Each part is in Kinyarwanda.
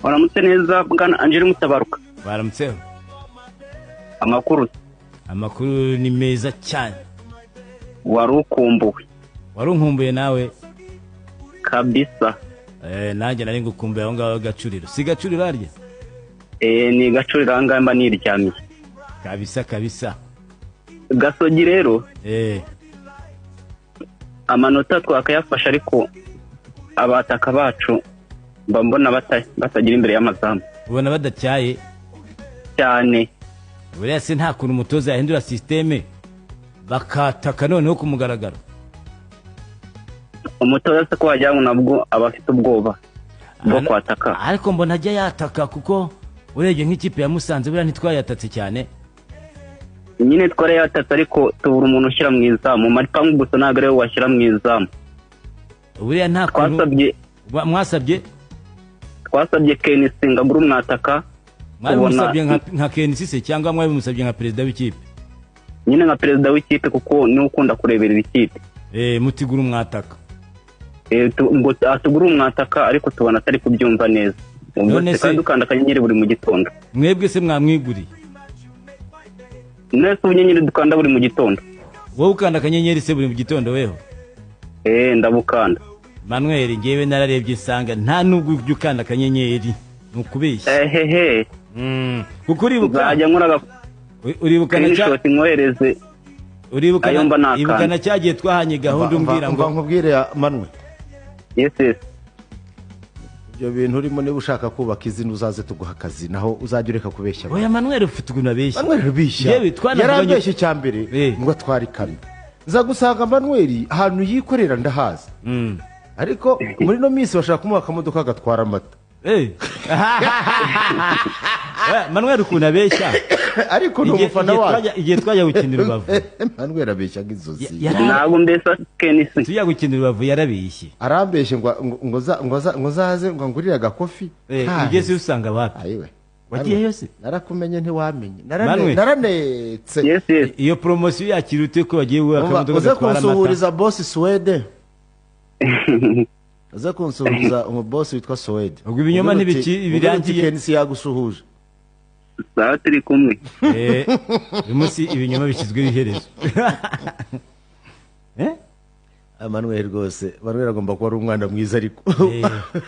Waramutse neza, bwana Angel Mutabaruka. Waramutseho. Amakuru? Amakuru ni meza cyane. Wari ukumbuwe. Wari unkumbuye nawe? Kabisa. Nanjye nari ngukumbuye aho ngaho Gacuriro. Si Gacuriro harya? Ni Gacuriro, aha ngaha mba niryamiye. Kabisa kabisa. Gasogi rero, amanota twakayafasha, ariko abataka bacu mba mbona batagira imbere y'amazamu. Ubona badatyaye? Cyane. Buriya se nta kuntu umutoza yahindura système bakataka noneho ku mugaragaro? Umutoza se ko wagira ngo nabwo aba afite ubwoba bwo kwataka? Ariko mbona ajya yataka, kuko urebye nk'ikipe ya Musanze buriya ntitwayatatse cyane. Nyine twarayatatse, ariko tubura umuntu ushyira mu izamu. Maripangu gusa ntabwo ariwe washyira mu izamu. Buriya nta kuntu Twasabye Mwasabye? Twasabye KNC ngo agure umwataka. Mwabimusabye nka KNC se cyangwa mwabimusabye nka perezida w'ikipe? Nyine nka perezida w'ikipe, kuko niwe ukunda kureberera ikipe. Mutigura umwataka. Ngo atugure umwataka, ariko tubona atari kubyumva neza. Ubwo None se kandi dukanda akanyenyeri buri mu gitondo. Mwebwe se mwamwiguriye? Nese ubunyenyeri dukanda buri mu gitondo. Wowe ukanda akanyenyeri se buri mu gitondo weho? Ndabukanda. Manuel, ngewe nararebye nsanga nta nubwo ujya ukanda akanyenyeri, ni ukubeshya. Ehehe. Kuko uribuka Nzajya nkora uribuka na cya screenshot nkohereze uribuka ayo mba na nakanda. ibuka na cya gihe twahanye gahunda umbwira Mva ngo nkubwire ya Manwe. Yes. Ibyo bintu urimo, niba ushaka kubaka izina uzaze tuguha akazi, naho uzajya ureka kubeshya abantu. Oya, Manuel ufite ukuntu abeshya. Manuel rubishya. Yewe, twanavuganye- Yarambeshye icya mbere ngo atware ikamyo, nza gusanga Manuel ahantu yikorera ndahazi, ariko muri ino minsi bashaka kumuha akamodoka gatwara amata. Oya, Manuel ukuntu abeshya. Ariko ni umufana Igihe wacu. Igihe twajya gukinira Rubavu. Manuel abeshya nk'inzozi. Ntabwo mbese KNC. Tujya gukinira Rubavu yarabeshye. Arambeshye ngo nzaze ngo ngurire agakofi. Ugeze usanga wapi? Ayiwe. Wagiyeyo se? Narakumenye ntiwamenye. Manuel. Naranetse. Yes. Iyo poromosiyo yakira ute ko bagiye guha Umva, akamodoka uze gatwara amata? kunsuhuriza bosi Suwede, uze kunsuhuriza umubosi witwa Suwede. Ubwo ibinyoma Ubwira uti- birangiye. ubwira uti KNC yagusuhuje. Sawa, turi kumwe. Uyu munsi ibinyoma bishyizweho iherezo. Ah, Manuel rwose, Manuel agomba kuba ari umwana mwiza, ariko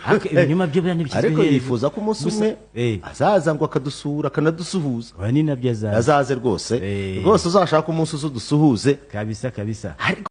Ariko ibinyoma byo buriya ntibishyizweho ariko iherezo. Yifuza ko umunsi Gusa- umwe azaza ngo akadusura akanadusuhuza. Oya, ni nabyo azaza. Azaze rwose. Rwose uzashaka umunsi uze udusuhuze. Kabisa kabisa. Ariko